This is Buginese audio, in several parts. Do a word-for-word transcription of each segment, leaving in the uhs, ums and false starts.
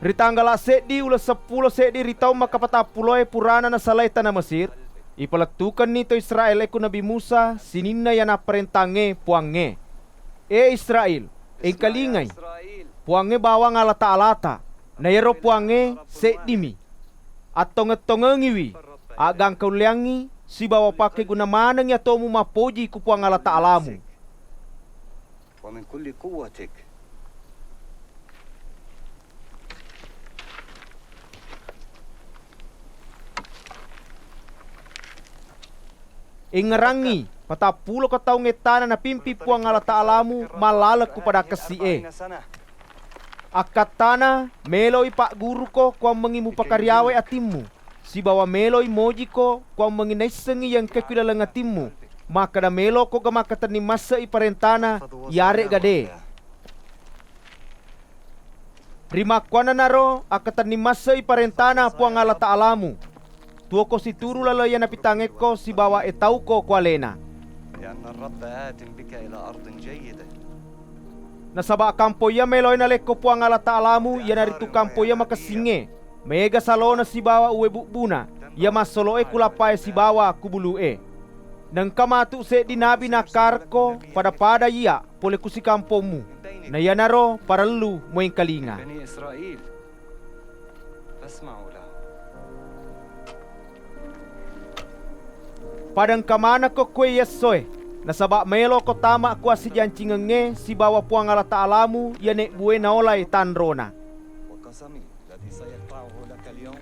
Ri tanggala seddi uleng seppulo seddi ri taung makkapatappuloe purana nasalai tana Mesir, ipalettukenni to Israel e ku Nabi Musa sininna iya napparentangngé Puwangnge. E Israel, engkalingai! Puwangnge bawang Allataalata, na iyaro Puwangnge seddimi. Attongeng-tongengiwi, aggangkaulléangngi sibawa pakkéguna manengngi atomu mappoji ku Puwang Allataalamu. ومن كل قوتك. Engngerangngi, patappulo ko taung ettana napimping Puwang Allataalamu mallaleng ku padang kessi'é. Akkattana, méloi pagguruko kuwammengngi mupakariyawai atimmu, sibawa méloi mojiko kuwammengngi naissengngi iya engkaé ku ilaleng atimmu, makkeda méloko ga makkatenning masse'i paréntana iyaré'ga dé. Rimakkuwannanaro akkatenning masse'i paréntana Puwang Allataalamu. Tuwoko situru laleng iya napitangngékko sibawa étauko ku aléna. لأن الرب آت بك إلى أرض جيدة. Nasaba kampoiya méloé nalékko Puwang Allataalamu iyanaritu kampoiya makessingngé, maéga salona sibawa uwé bubbuna, iya massolo'é ku lappaé sibawa ku bulu'é. Naengka matu séddi nabi nakkarekko pada-pada iya polé ku sikampommu, na iyanaro parellu muéngkalinga. بني إسرائيل، فاسمعوا له. Pada engka manekko kuwé essoé, nasaba maéloko tama ku assijancingengngé sibawa Puwang Allataalamu iya nébbué naolai tanrona. وقسمي الذي سيقطعه لك اليوم.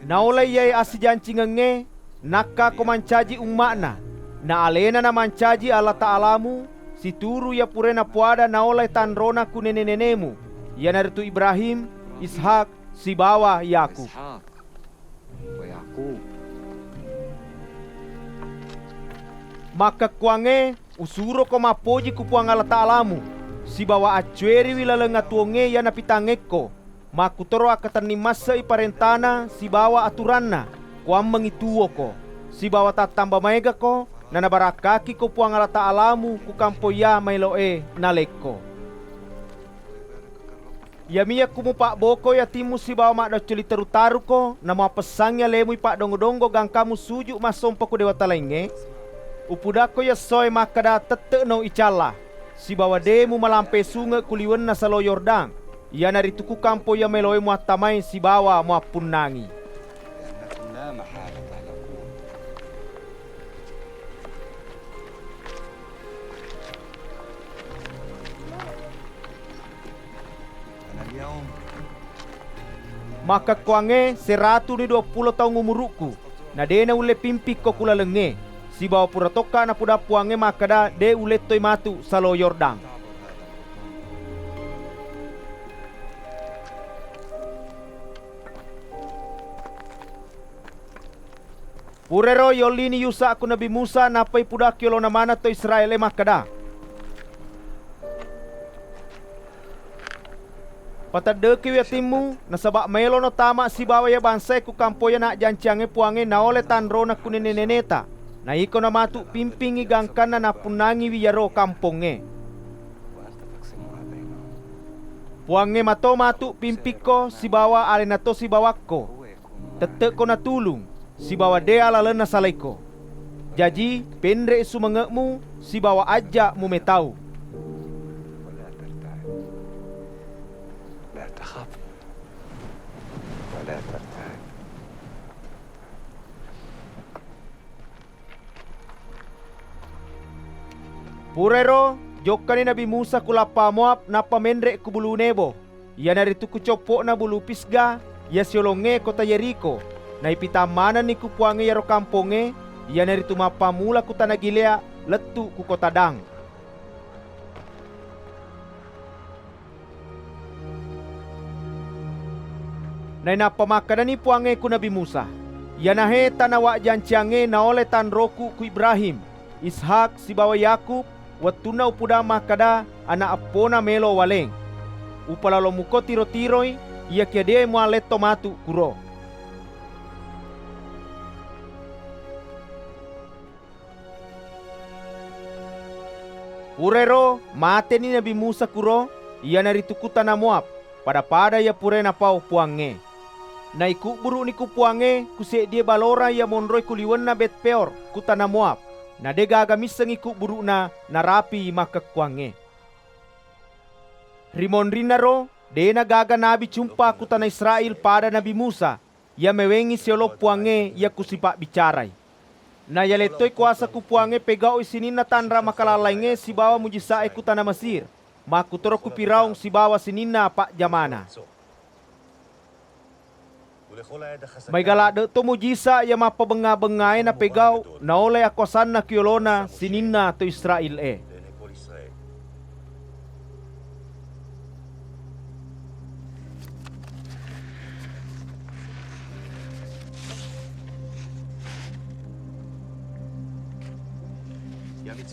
Naolai iyaé assijancingengngé, nakkako mancaji umma'na, na aléna namancaji Allataalamu, situru iya puraé napoada naolai tanrona ku néné-nénému, iyanaritu Ibrahim, Ishak, sibawa Yakub. إسحاق ويعقوب. Makkekkuwangngé, usuroko mappoji ku Puwang Allataalamu, sibawa accuwériwi laleng atuwongngé iya napitangngékko, makkutoro akkatenning masse'i paréntana sibawa aturanna, kuwammengngi tuwoko, sibawa tattamba maégako, nanabarakkakiko Puwang Allataalamu ku kampoiya maéloé nalékko. Iyami yakku mupabbokoi atimmu sibawa maddoccoli taru-taruko, namuappessangngi alému ipaddongo-donggo gangkamu suju massompa ku déwata laingngé, upudakko yessoé makkeda tette'no icalla, sibawa dé mumalampe sunge' ku liwenna Salo Yordan, iyanaritu ku kampoiya maéloé muattamai sibawa muappunnangi. لأنكم لا محالة تهلكون. Makkekkuwangngé, sératuni duwappulo taung umuru'ku, na dé naullé pimpikko ku lalengngé, sibawa pura tokka napudang Puwangnge makkeda dé ulettoi matu Salo Yordan. Purairo yollini Yusa ku Nabi Musa, nappai pudakki olona maneng to Israél-é makkeda, "Pateddekiwi atimmu, nasaba maélono tama sibawa iya bangsaé ku kampoiya najjanciangngé Puwangnge naolai tanrona ku néné-nénéta, na iko namatu pimpingngi gangkanna nappunnangiwi iyaro kampongngé. Puwangnge mato matu pimpikko sibawa aléna to sibawakko. Tette'ko natulung, sibawa déa lalenna salaiko. Jaji, pénré'i sumange'mu sibawa ajja mumétau." Purairo, jokkani Nabi Musa ku lappa Moab, nappa ménré' ku Bulu Nebo, iyanaritu ku coppo'na Bulu Pisga, iya siolongngé kota Yérikho. Naipitang manenni ku Puwangnge iyaro kampongngé, iyanaritu mappammula ku tana Giléad lettu' ku kota Dan. Nainappa makkedani Puwangnge ku Nabi Musa, "Iyanahé tana wajjanciangngé naolai tanroku ku Ibrahim, Ishak sibawa Yakub, wettunna upudang makkeda ana' eppona mélo uwaléng. Upalalo muko tiro-tiroi, iyakiya dé mualletto matu kuro." Purairo maténi Nabi Musa kuro, iyanaritu ku tana Moab, pada-pada iya puraé napau Puwangnge. Naikubburu'ni ku Puwangnge ku séddié balorang iya monroé ku liwenna Bet-Peor, ku tana Moab, na dé'gaga missengngi kubburu'na narapi makkekkuwangngé. Ri monrinnaro, dé'na gaga nabi cumpa ku tana Israél pada Nabi Musa, iya méwéngngi siolo Puwangnge iya ku sipabbicarai. Nayaléttoi kuwasa ku Puwangnge pégau'i sininna tanra makalallaingngé sibawa mujisa'é ku tana Mesir, makkutoro ku Firaung sibawa sininna pajjamana. Maéga ladde' to mujisa iya mappabengnga-bengngaé napégau naolai akuwasanna ku yolona sininna to Israél-é.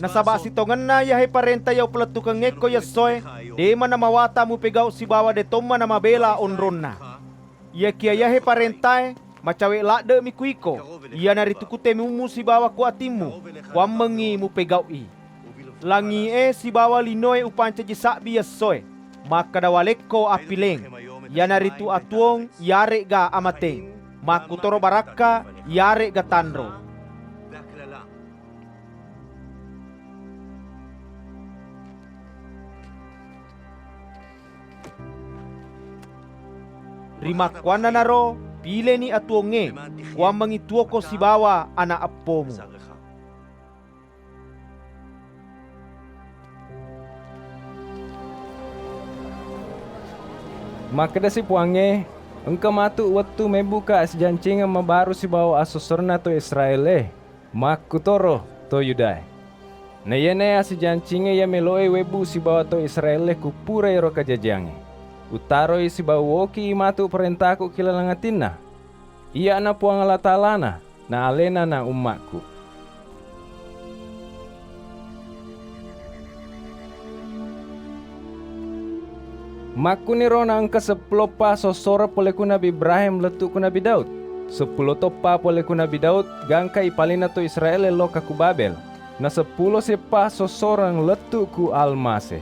Nasaba sitongenna iyaé parénta iya upalettukengngékko yessoé, dé'ma namawata mupégau sibawa dé' tomma namabéla onronna. Iyakiya iyaé paréntaé, macawé' ladde'mi ku iko, iyanaritu ku témummu sibawa ku atimmu, kuwammengngi mupégau'i. Langié sibawa linoé upancaji sabbi yessoé, makkeda walekko appiléng, iyanaritu atuwong iyaré'ga amaténg, makkutoro barakka iyaré'ga tanro. Rimakkuwannanaro, piléni atuwongngé, kuwammengngi tuwoko sibawa ana eppomu. Makkedasi Puwangnge, "Engka matu wettu mébbuka assijancingeng mabaru sibawa assossorenna to Israél-é, makkutoro to Yudaé. Na iyanaé assijancingeng iya méloé wébbu sibawa to Israél-é ku pura éro kajajiyangngé. Uttaroi sibawa uwoki matu paréntaku ki laleng atinna. Iyya'na Puwang Allataalana, na aléna na umma'-Ku." Makkuniro naengka seppulo eppa sossoreng polé ku Nabi Ibrahim lettu' ku Nabi Daud, seppulo to eppa polé ku Nabi Daud gangka ipaléna to Israél lokka ku Babél, na seppulo sieppa sossoreng lettu' ku Almasé.